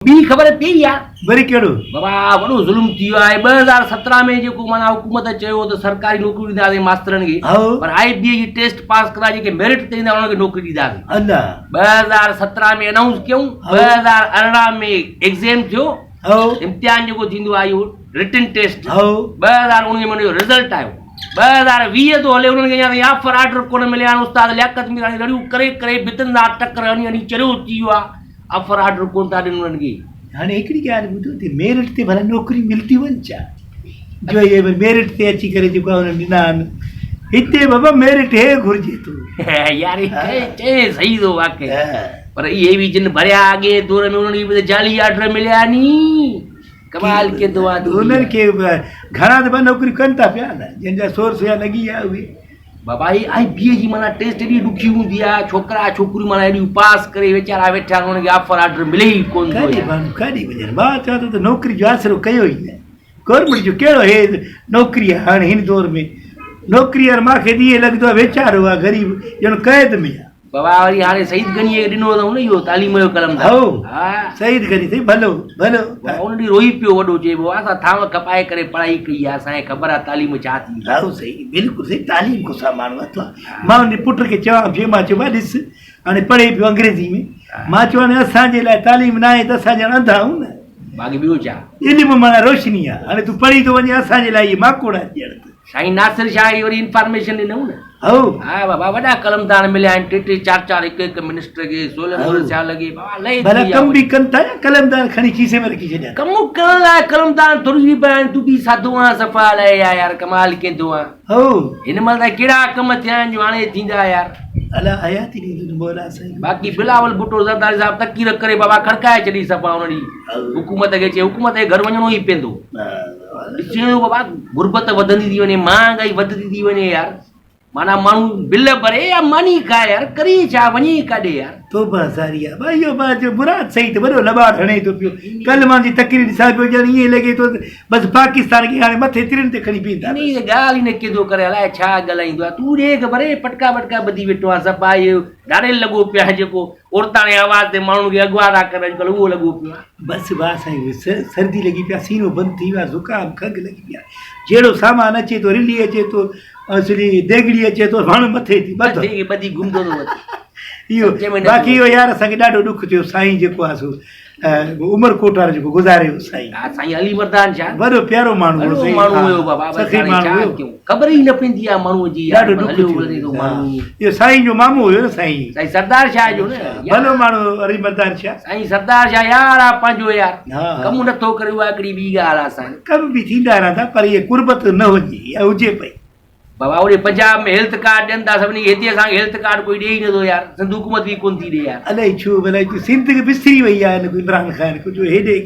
ٻي خبر پيئي آ. وري ڪهڙو؟ بابا وڏو ظلم ٿي ويو آهي 2017 ۾ جيڪو معنيٰ حڪومت چيو ته سرڪاري نوڪريون ڏينداسين ماسترن کي پر آء بي اي جي ٽيسٽ پاس ڪندا جيڪي ميرٽ تي ايندا انهن کي نوڪري ڏينداسين الله 2017 ۾ انائونس ڪيون 2018 ۾ ايگزيم ٿيو امتحان جيڪو ٿيندو آهي اهو رٽن ٽيسٽ 2019 ۾ ان جو رزلٽ آيو 2020 ٿو هلي انهن کي اڃا تائين آفر آرڊر ڪونه مليا آهن استاد لياقت ميراڻي رڙيون ڪري ڪري ڀتن سان ٽڪر هڻي هڻي چريو ٿي ويو آهي آفر آرڊر ڪونه ٿا ڏين انهن کي. هاڻي هڪڙي ڳالهه ٻڌو ته ميرٽ تي ڀلا نوڪريون ملتيون آهن ڇا جو اهي وري ميرٽ تي اچي ڪري جيڪو آهي انهن ڏنا آهن هتي بابا ميرٽ هي گهرجي ٿو. يار هي چئي صحيح ٿو واقعي پر اهي به جن ڀريا اڳئين دور ۾ انهن کي به ته جعلي آرڊر مليا ني ڪمال ڪيندو آ انهن کي گهڻا ته نوڪريون ڪن ٿا پيا نه جن جا سورس هيا لڳي ويا اهي بابا هي آء بي اي جي معنيٰ ٽيسٽ ايڏي ڏکي هوندي آ ڇوڪرا ڇوڪريون معنيٰ ايڏيون پاس ڪري ويچارا ويٺا آهن انهن کي آفر آرڊر ملي ئي ڪونه ٿو ڪاڏي ماڻهو ڪاڏي وڃن مان چوان ٿو ته نوڪري جو آسرو ڪيو ئي نه گورنمينٽ جو ڪهڙو هي نوڪري آ هاڻي هن دور ۾ نوڪري يار مان کي ته ائين لڳندو آ ويچارو آ غريب ڄڻ قيد ۾ آ. بابا وري هاڻي سعيد غنيء کي ڏنو اٿئون نه اهو تعليم جو قلم ته. هائو سعيد غني سائين ڀلو ڀلو. بابا ان ڏينهن روئي پيو وڏو چئي پيو اسان ٿانو کپائي ڪري پڙهائي ڪئي آهي اسان کي خبر آهي تعليم ڇا ٿيندي آهي. هائو سائين بلڪل سائين تعليم کان سواء ماڻهو اٿو آهي. مان ان جي پٽ کي چوان پيو مان چيو ڀاء ڏس هاڻي پڙهي پيو انگريزي ۾ مان چيو هاڻي اسان جي لاء تعليم ناهي ته اسان ڄڻ انڌا آهيون نه. باقي ٻيو ڇا. علم معنيٰ روشني آهي هاڻي تون پڙهي ٿو وڃين اسان جي لاء اهي ماڪوڙا آهن ڄڻ ته. سائين ناصر شاهه جي وري انفارميشن ڏنائون نه. هائو. ها بابا وڏا قلمدان مليا آهن ٽي ٽي چار چار هڪ هڪ منسٽر کي سولن مل سيال کي بابا لهي ڀلا ڪم به ڪن ٿا يا قلمدان کڻي کيسي ۾ رکي ڇڏيا. ڪم ڪرڻ لاء قلمدان ٿوري ڏبا آهن تون به سادو آن صفا الائي يا يار ڪمال ڪيندو آن. هائو. هن مهل تائين ڪهڙا ڪم ٿيا آهن جو هاڻي ٿيندا يار. الا حياتي ڏيندو مولا سائين. باقي بلاول ڀٽو زرداري صاحب تقرير ڪري بابا کڙڪائي ڇڏي صفا انهن جي حڪومت کي چي حڪومت کي گهر وڃڻو ئي پيندو. ڏسين بابا غربت وڌندي ٿي وڃي مهانگائي وڌندي ٿي وڃي يار معنيٰ ماڻهو بل ڀري يا ماني کائي يار ڪري ڇا وڃي ڪاڏي يار. توبه زاري آ ڀائي اهو ڀاء جو مراد سعيد وڏو لٻاڙ هڻي ٿو پيو ڪلهه مان جي تقرير ڏسان پيو ڄڻ ائين لڳي ٿو ته بس پاڪستان کي هاڻي مٿي ترين تي کڻي بيهندا بس. انهي ڳالهه ئي نه ڪيندو ڪري الائي ڇا ڳالهائيندو آ تون ڏي خبر اي پٽڪا وٽڪا ٻڌي ويٺو آ صفا اهو ڌاڙيل لڳو پيو آ جيڪو عورتاڻي آواز تي ماڻهن کي اغوا ٿا ڪن اڄڪلهه اهو لڳو پيو آ. بس واهه سائين سردي لڳي پيا سينو بند ٿي ويو آ زڪام کنگهه لڳي پئي آ جهڙو سامان اچي ٿو رلي اچي ٿو اصلي ديڳڙي اچي ٿو وڻ مٿي ٿي ٻڌ مٿي کي ٻڌي گهمندو ٿو وتي اهو باقي اهو يار اسان کي ڏاڍو ڏک ٿيو سائين جيڪو آ سو عمر ڪوٽ وارو جيڪو گذاري ويو سائين. ها سائين علي مردان شاهه. وڏو پيارو ماڻهو هو سائين. وڏو ماڻهو هيو بابا سخي ماڻهو هيو. خبر ئي نه پوندي آ ماڻهو جي يار ڏاڍو ڏک ٿيو اهو سائين جو مامو هيو نه سائين. سائين سردار شاهه جو نه. ڀلو ماڻهو هو علي مردان شاهه. سائين سردار شاهه يار آ پنهنجو يار. ڪم نه ٿو ڪري اها هڪڙي ٻي ڳالهه آ سائين. ڪم به ٿيندا رهندا پر اها قربت نه هجي اها هجي پئي. بابا اوڏي پنجاب ۾ هيلٿ ڪارڊ ڏين ٿا سڀني کي هتي اسان کي هيلٿ ڪارڊ ڪوئي ڏئي ئي نٿو يار سنڌ حڪومت به ڪون ٿي ڏي يار. الائي ڇو الائي ڇو سنڌ کي وسري وئي آهي هن عمران خان کي جو هيڏي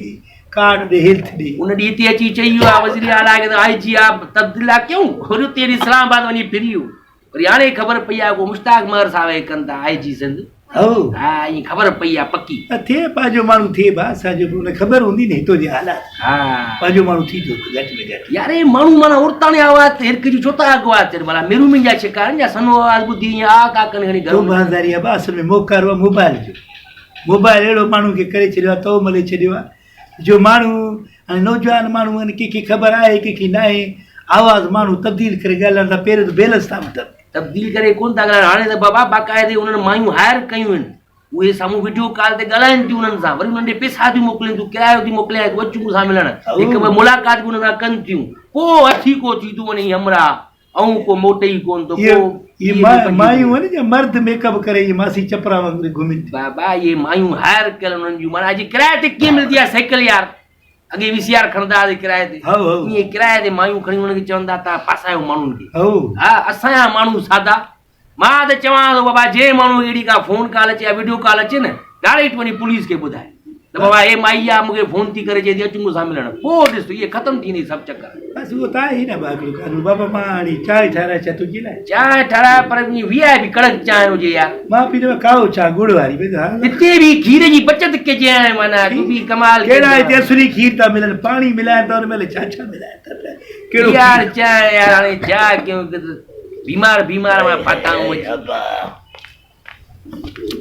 ڪارڊ ڏي هيلٿ ڏي. ان ڏينهن هتي اچي چئي ويو آهي وزير اعليٰ کي ته آء جي آء تبديل ٿا ڪيون وري اتي وڃي اسلام آباد وڃي ڦري ويو وري هاڻي خبر پئي آهي ڪو مشتاق مهر صاحب کي ڪن ٿا آء جي سنڌ. هائو. ها ائين خبر پئي آ پڪي. ٿئي پنهنجو ماڻهو ٿئي ڀا اسان جو به ان خبر هوندي نه هتو جي حالات ها پنهنجو ماڻهو ٿي ٿو گهٽ ۾ گهٽ. يار هي ماڻهو معنيٰ عورتاڻي آواز تي هرک جون ڇو ٿا اغوا ٿين ڀلا محرومين جا شڪار آهن يا سنهو آواز ٻڌي ائين آ ڪا ڪن کڻي گهر تو بازاري ابا اصل ۾ موڪارو آ موبائل جو موبائل اهڙو ماڻهو کي ڪري ڇڏيو آ تو ملي ڇڏيو آ جو ماڻهو هاڻي نوجوان ماڻهو آهن ڪنهن کي خبر آهي ڪنهن کي ناهي آواز ماڻهو تبديل ڪري ڳالهائن ٿا پهريون ته بيلنس ٿا وٺن. تبديل ڪري ڪونه ٿا ڳالهائن هاڻي ته بابا باقاعدي انهن مايون هائر ڪيون آهن اهي سامهون وڊيو ڪال تي ڳالهائن ٿيون انهن سان وري انهن ڏي پيسا ٿيون موڪلين ٿيون ڪرايو ٿي موڪليان تون اچ مون سان ملڻ هڪ ٻه ملاقات به انهن سان ڪن ٿيون پوء اٿي ڪو ٿي ٿو وڃي همراهه ائون ڪو موٽي ئي ڪونه ٿو ڪو اهي مايون آهن جا مرد ميڪ اپ ڪري ائين ماسي چپرا وانگر گهمن ٿيون. بابا اهي مايون هائر ڪيل انهن جون معنيٰ اڄ ڪرائي تي ڪيئن ملندي آهي سائيڪل يار اڳي وي سي آر کڻندا هئاسين ڪرائي تي ائين ڪرائي تي مايون کڻي انهن کي چوندا تان ڦاسايو ماڻهن کي ها اسان جا ماڻهو سادا مان ته چوان ٿو بابا جنهن ماڻهو کي اهڙي ڪا فون ڪال اچي يا وڊيو ڪال اچي نه ڊائريڪٽ وڃي پوليس کي ٻڌائي ته بابا هي مائي آ مون کي فون ٿي ڪري چئي ٿي اچ مون سان ملڻ پوء ڏس اهي ختم ٿي ويندي سڀ چڪر. بس اهو ته آهي ئي نه بابا هڪڙو قانون بابا مان هاڻي چانهه ٺاهرائي ڇڏ تنهنجي لاء. چانهه ٺاهراء پر وي آء پي ڪڙڪ چانهه هجي يار. مان پيندو آهيان ڪائو چانهه ڳڙ واري بس ها. هتي به کير جي بچت ڪجي هاڻي معنيٰ تون به ڪمال ڪندو ڪهڙا هتي اصلي کير ٿا ملن پاڻي ملائن ٿا ان ۾ الائي ڇا ڇا ملائن ٿا پيا ڪهڙو کير. يار چانهه يار هاڻي ڇا ڪيون بيمار بيمار مان ڦاٿا آهيون اچي.